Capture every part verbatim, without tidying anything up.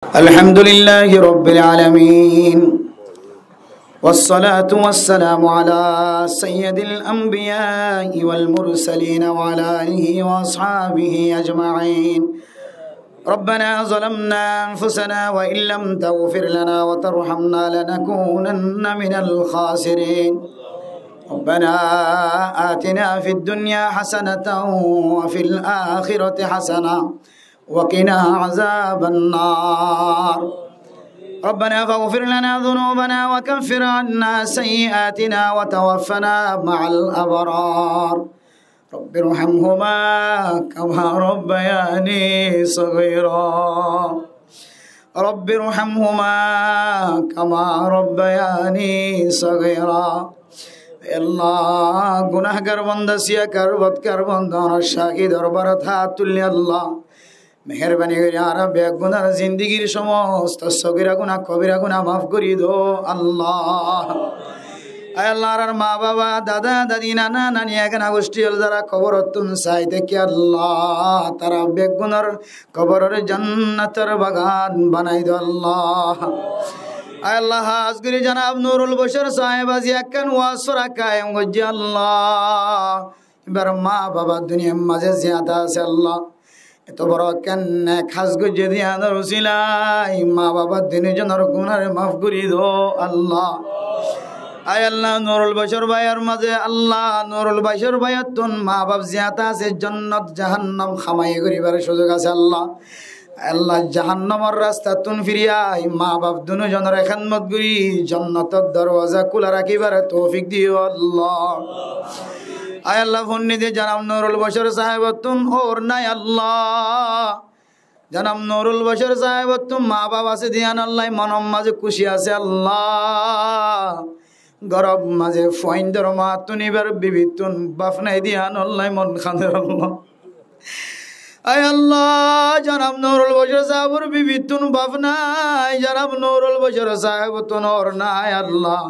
الحمد لله رب العالمين، والصلاة والسلام على سيد الأنبياء والمرسلين وعلى آله وأصحابه أجمعين. ربنا ظلمنا أنفسنا وإن لم تغفر لنا وترحمنا لنكونن من الخاسرين. ربنا آتنا في الدنيا حسنة وفي الآخرة حسنة وقنا عذاب النار. ربنا فاغفر لنا ذنوبنا وكفر عنا سيئاتنا وتوفنا مع الأبرار. رب ارحمهما كما ربياني صغيرا. رب ارحمهما كما ربياني صغيرا. Ey Allah, gunahgar banda, siyakar, bodkar banda, ónor cáki dorbarot hát tulí Allah. Meherbani gorí añára beggúnor zindigir somosto sogíra guná, kobíra guná maf gorí do Allah. Ey Allah, añárar ma baba, dada dadi, nana nani, egana gocthí ól zará koborottún sai táke Allah, tará beggúnor kobororé jannator bagan banai do Allah. Ey Allah, hás gorí janab Nurul Bocor sáheb aijja ekkán waz sora kayem goijjé Allah. Íbar ma baba duniyar mazé ziyata asé Allah. Eto boro ekkán nek ham goijjé de yíanor usilai ma baba duní zonor gunáre maf gorí do Allah. Ey Allah, Nurul Bocor báiyor mazé Allah, Nurul Bocor báiyottún ma bab ziyata asé, jonnot jahannam hámai goríbar suzuk asé Allah. Allah, jahannamor rastattún firi ai ma bab duní zonore hédmot gorí jonnotor dorwaza kúla rakíbar toufik diyo Allah. Ey Allah, fúinni de janab Nurul Bocor sáhebottún ór nái Allah. Janab Nurul Bocor sáhebottún ma bab asé de yíanolla monor mazé kúci asé Allah. Góror mazé fuaindór mattún, íbar bibittún baf nái de yíanolla mon kaner Allah. Ey Allah, janab Nurul Bocor sáhebor bibittún baf nái, janab Nurul Bocor sáhebottún ór nái Allah.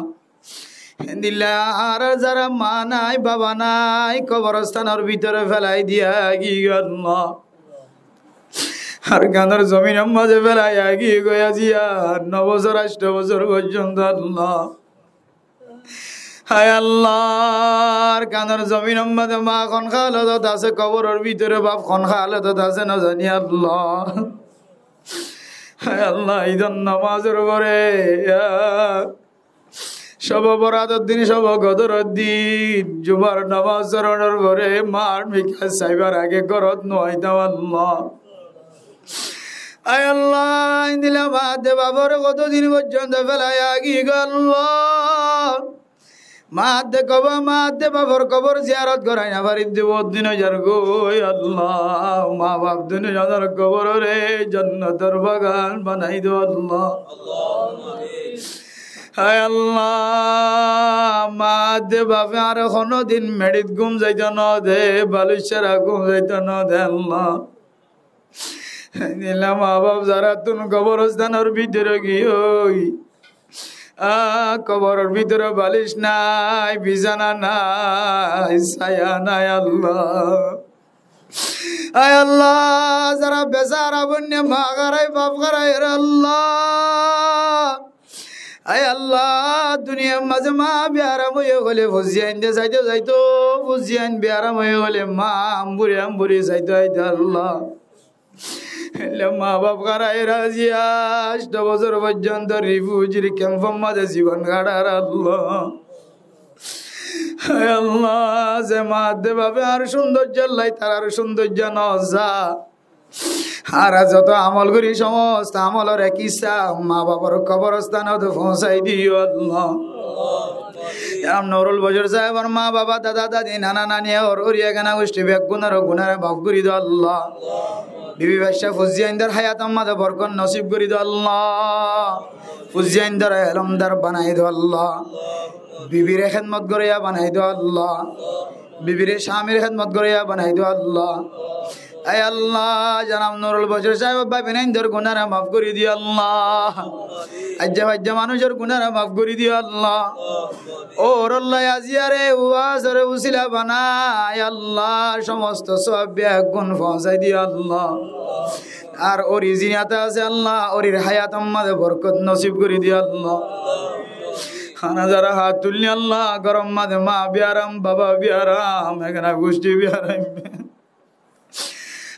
Héndilla añárar zará ma nái, baba nái, koborostónor bútore félai diya giyói Allah. Arkanor zominor mazé félai giyói aijja no bosór, ancto bosór foijjonto Allah. Ey Allah, Arkanor zominor mazé ma hon halotot asé, koboror bútore baf hon halotot asé no zani Allah. Ey Allah, Ídor nomazor fore, ya, Cóbe Borator din, Cóbe Kodoror din, Jumar nomaz foronor fore, mar mikká saibar age górot no aitam Allah. Ey Allah, héndilla ma de babore hoto din foijjonto félai giyói Allah. Ma de kobo-, ma de bafor kobor ziyarot gorai no fari de bóut din ói zargói Allah. Ma bab duní zonor kobororé jonnotor bagan banai do Allah. Ey Allah, ma de bafe añáre honó din meçit gúm zaito no de, balic sára gúm zaito no de Allah. Héndilla ma bab zarátun koborostónor bútore giyói, a, koboror bútore balic nái, bizana nái, saya nái Allah. Ey Allah, zará besara boinne ma hárai, baf hárai, ey Allah. Ey Allah, duniyar mazé ma biyaram óiye hoilé fuain de saito saito, fuain biyaram óiye hoilé ma amburi amburi saito saito Allah. Héndilla ma baf hárai aijja ancto bosór foijjonto rifujir kemfor mazé zibon hárar Allah. Ey Allah, ze ma de bafe añár cúndoijjor lai tarár cúndoijja no za. Añára zoto amol gorí, cómosto amolor ek hissá ma bafor koborostónot foóñsai diyo Allah. Janab Nurul Bocor sáhebor ma baba, dada dadi, nana nani, ór óri, egana gucthí beggúnor gunáre maf gorí do Allah. Bibi bacca fuaindór hayator mazé borkot nosib gorí do Allah. Fuaindóre elomdar banai do Allah. Bibire hédmot goróya banai do Allah. Bibire cámir hédmot goróya banai do Allah. Ey Allah, janab Nurul Bocor sáhebor bái boináindór gunáre maf gorí diyo Allah. Aijja faijja manúicor gunáre maf gorí diyo Allah. Ór Allah, aijjar e wazore usila banai Allah, cómosto sóab beggún foóñsai diyo Allah. Ar óri zin yáte asé Allah, órir háyator mazé borkot nosib gorí diyo Allah. Hána zará hát tuillí Allah, góror mazé maa biyaram, baba biyaram, egana gucthí biyaram.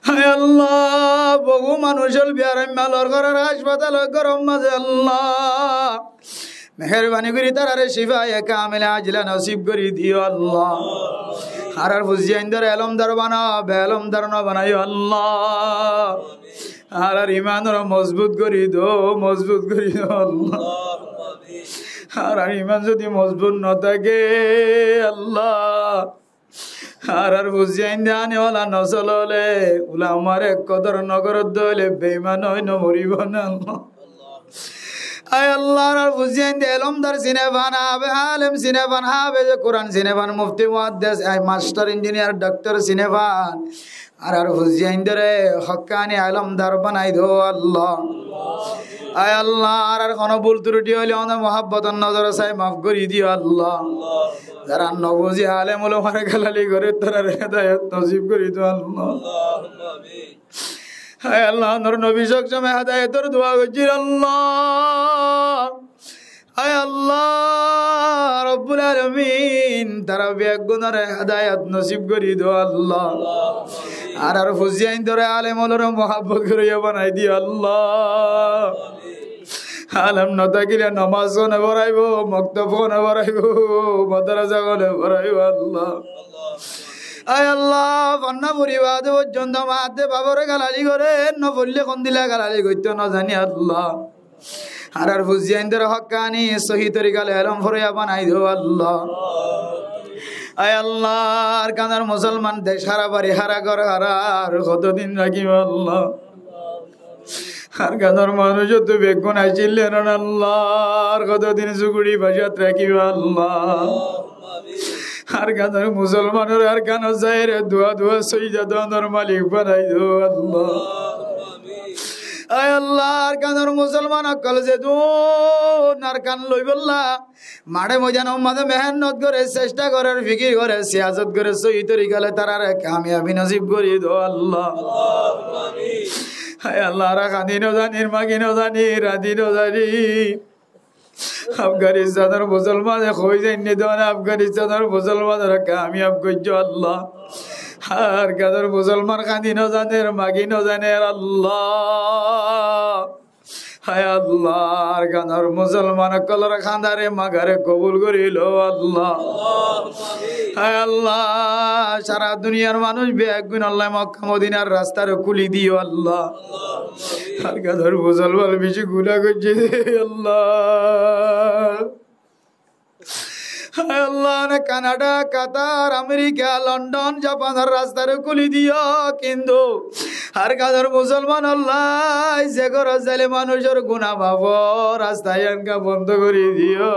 Hái Allah, bohú manúic ól biyaram, malor góror hácfatal góror mazé Allah. Meherbani gorí tarare cifaye kamila ajila nosib gorí diyo Allah. Añárar fuain dóre elomdar banao, be elomdar no banaiyó Allah. Añárar iman ore mozbut gorí do, mozbut gorí do Allah. Añárar iman zodi mozbut no táke Allah, añárar fuain de ane wala nosol óile, ulamare kodor no goródde óile, beiman ói no moribó né Allah. Ai Allah, añárar fuain de elomdar sine fán, háfez alem sine fán, háfeze Kuran sine fán, mufti muhaddes, ai mastor, injiniyar, doktor sine fán. Añárar fuain dóre hókkani elomdar banai do Allah. Ai Allah, añárar hono bul turuti óile onor muhabbotor nozor sai maf gorí diyo Allah. Zará no buzí alem ulamare galali goré, tarare hedayot nosib gorí do Allah. Ai Allah, onor nobi sokcome hedayotor dua goijjé Allah. Ai Allah, Rabbul Alamin, tará beggúnore hedayot nosib gorí do Allah. Añárar fuain dóre alem ólore muhabbot gorí banai diyo Allah. Alem no tákile nomaz hone foráibo, moktob hone foráibo, madrasa hone foráibo Allah. Ai Allah, fonná fori bade foijjonto maa de babore galali goré, no foille hondilla galali goittó no zani Allah. Añárar fuain dóre hókkani sóhi torikar elom foráiya banai do Allah. Ai Allah, Arkanor musolman dec hára, bari hára, gór hára, ar hotodin rakíba Allah. Arkanor manúic ottu beggún accíl de non Allah, ar hotodin zuguri bacát rakíba Allah. Arkanor musolmanore Arkanot zaiyóre dua dua sóijja donor malik banai do Allah. Ai Allah, Arkanor musolman ókkol zedún Arkan loibolla maçe moidanor mazé mehénnot goré, cesta goré, fikir goré, siyasot goré, sóhi torikar tarare kamiyabi nosib gorí do Allah. Ai Allah, añára handi no zanir, magi no zanir, radi no zanir. Afganistanor musolmane hoi zainne dóna, Afganistanor musolmanore kamiyab goijjó Allah. Arkanor musolman handi no zaner, magi no zaner Allah. Hái Allah, Arkanor musolman ókkolor hándáre magare kobul gorí lo Allah. Hái Allah, sára duniyar manúic beggúnolla Mokka Modinár rastare kúli diyo Allah. Arkanor musolman bicí guná goijjé de Allah. Hái Allah, ne Kanada, Katar, Amerika, London, Japanor rastare kúli diyo, kintu Arkanor musolmanolla ze górot zaile manúicor guná maf ó, rasta yián bondó gorí diyo.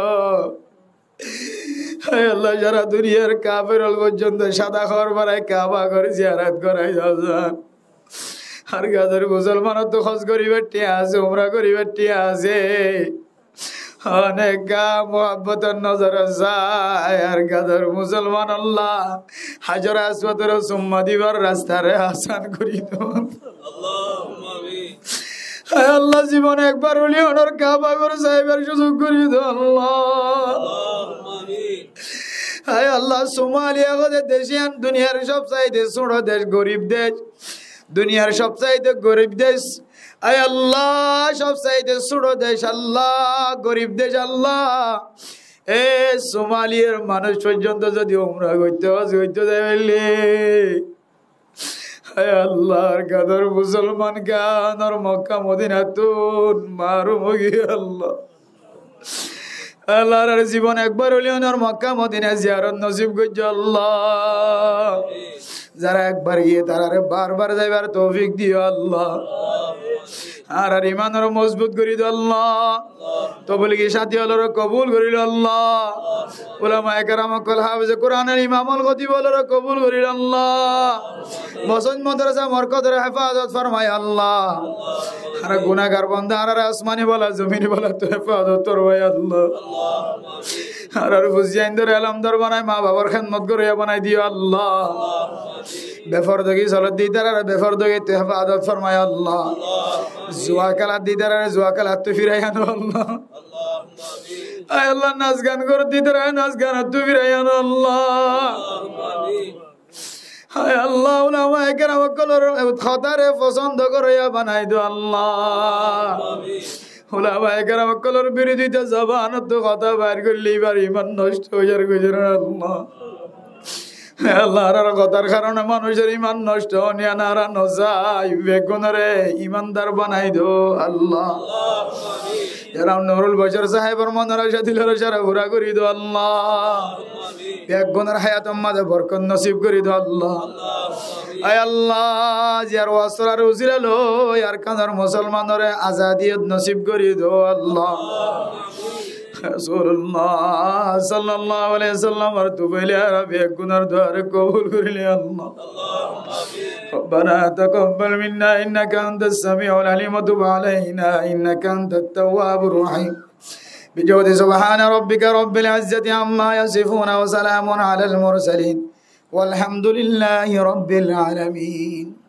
Hái Allah, sára duniyar kafer ókkol foijjonto sada hór barai Kaba gór ziyarot gorai diyó. Arkanor musolmanottu hój goríbar thiañ asé, umra goríbar thiañ asé. Onek muhabbotor nozore sai, Arkanor musolmanolla Hajar Aswadore summa dibar rastare asan gorí do. Allahumma amin. Hái Allah, zibone ekbar óile onor Kaba gór saibar suzuk gorí do Allah. Allahumma amin. Hái Allah, Somaliya hoó de dec yián duniyar sóbsaite sóñço dec, gorib dec. Duniyar sóbsaite gorib dec. Ai Allah, sóbsaite sóñço dec Allah, gorib dec Allah. E Somaliyar manúic foijjonto zodi umra goitto, hój goitto zai faille, hái Allah, Arkanor musolman ganor Mokka Modinattún marum ói giyé Allah. Allah, añárar zibon ekbar óile onor Mokka Modina ziyarot nosib goijjó Allah. Zara ekbar giyé tarare bar bar zaibar toufik diyo Allah. Añárar imanore mozbut gorí do Allah. Tobligi sáti ókkolore kobul gorí lo Allah. Ulamaye keram ókkol, háfeze Kuranor imam ókkol, kotib ókkolore kobul gorí lo Allah. Mosjid, madrasa, morkazore hefazot formai Allah. Añára gunágar banda, añárare asmani bala, zomini balattú hefazot formai Allah. Añárar fuain dóre elomdar banai, maa babar hédmot goróya banai diyo Allah. Befordagi solodde ítarare befordagittu hefazot formai Allah. Zua kéladde ítarare zua kélattú firai ano Allah. Ai Allah, nas gan gorodde ítarare nas ganottú firai ano Allah. Ai Allah, ulamaye keram ókkolor hotare fosóndo goróya banai do Allah. Ulamaye keram ókkolor birodita zobanottú hotá bair goillé íbar iman nosto ói zar goi zar Allah. Ai Allah, añárar hotar karone manúcor iman nosto óniyan añára no sai, beggúnore imandar banai do Allah. Janab Nurul Bashar sáhebor monor acá dilor acáre fura gorí do Allah. Beggúnor hayator maze borkot nosib gorí do Allah. Ai Allah, ziyar wasólar usila loi Arkanor musolmanore azadiyot nosib gorí do Allah. Rasulullah sallallahu alaihi wasallamor tufaile añára beggúnor duare kobul gorí lo Allah. ربنا تقبل منا إنك أنت السميع العليم وتب علينا إنك أنت التواب الرحيم. بجود سبحان ربك رب العزة عما يصفون وسلام على المرسلين والحمد لله رب العالمين.